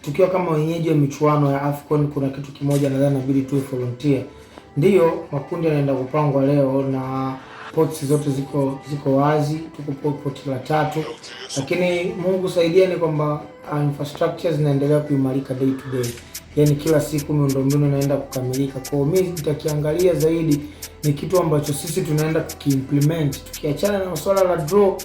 Tukiwa kama wenyeji wa michuano ya AFCON, kuna kitu kimoja nadhani inabidi tuwe volunteer. Ndiyo, makundi yanaenda kupangwa leo na pots zote ziko wazi, tuko pot la tatu, lakini Mungu saidia ni kwamba infrastructure zinaendelea kuimarika day to day, yaani kila siku miundombinu inaenda kukamilika. Kwa hiyo mimi nitakiangalia zaidi ni kitu ambacho sisi tunaenda kukiimplement, tukiachana na swala la draw,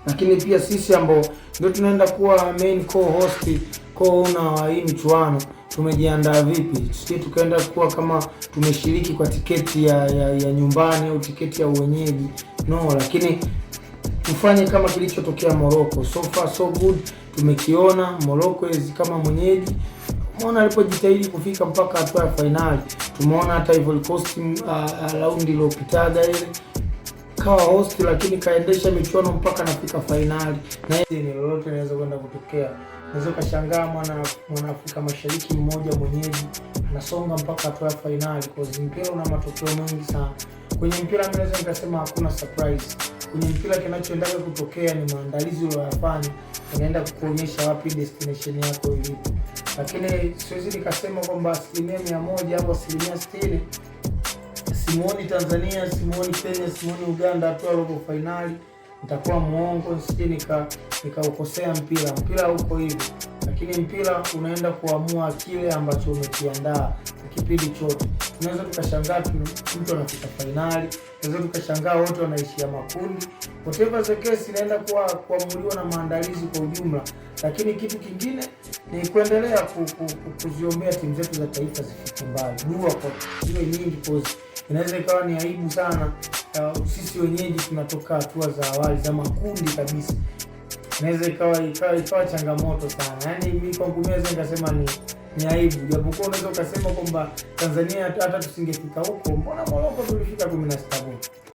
lakini pia sisi ambao ndio tunaenda kuwa main co-host, co-owner wa hii michuano, tumejiandaa vipi? Sisi tukaenda kuwa kama tumeshiriki kwa tiketi ya nyumbani au tiketi ya uwenyeji, no, lakini tufanye kama kilichotokea Morocco. So far so good, tumekiona Morocco is kama mwenyeji, umeona alipojitahidi kufika mpaka hatua ya fainali. Tumeona hata Ivory Coast raundi iliyopitaga ile kawa host, lakini kaendesha michuano mpaka nafika fainali, na ni lolote inaweza kwenda kutokea. Unaweza ukashangaa mwana Afrika Mashariki mmoja mwenyeji anasonga mpaka hatua ya fainali, kwa mpira una matokeo mengi sana. Kwenye mpira mimi naweza nikasema hakuna surprise. Kwenye mpira kinachoendaga kutokea ni maandalizi uliyoyafanya, inaenda kukuonyesha wapi destination yako ilipo, lakini siwezi nikasema kwamba 100% au 60%. Simuoni Tanzania, simuoni Kenya, simuoni Uganda hatua robo fainali, nitakuwa muongo nisije nikaukosea mpira. Mpira uko hivyo, lakini mpira unaenda kuamua kile ambacho umekiandaa kwa kipindi chote. Tunaweza tukashangaa mtu anafika fainali, tunaweza tukashangaa wote wanaishia makundi. Whatever the case, inaenda kuwa kuamuliwa na maandalizi kwa ujumla, lakini kitu kingine ni kuendelea kuziombea timu zetu za taifa zifike mbali, dua kwa ziwe nyingi, cause inaweza ikawa ni aibu sana sisi wenyeji tunatoka hatua za awali za makundi kabisa, inaweza ikawa changamoto sana. Yaani mimi kwangu mimi naweza nikasema ni aibu, japokuwa unaweza ukasema kwamba Tanzania hata tusingefika huko, mbona Morocco tulifika 16 bora.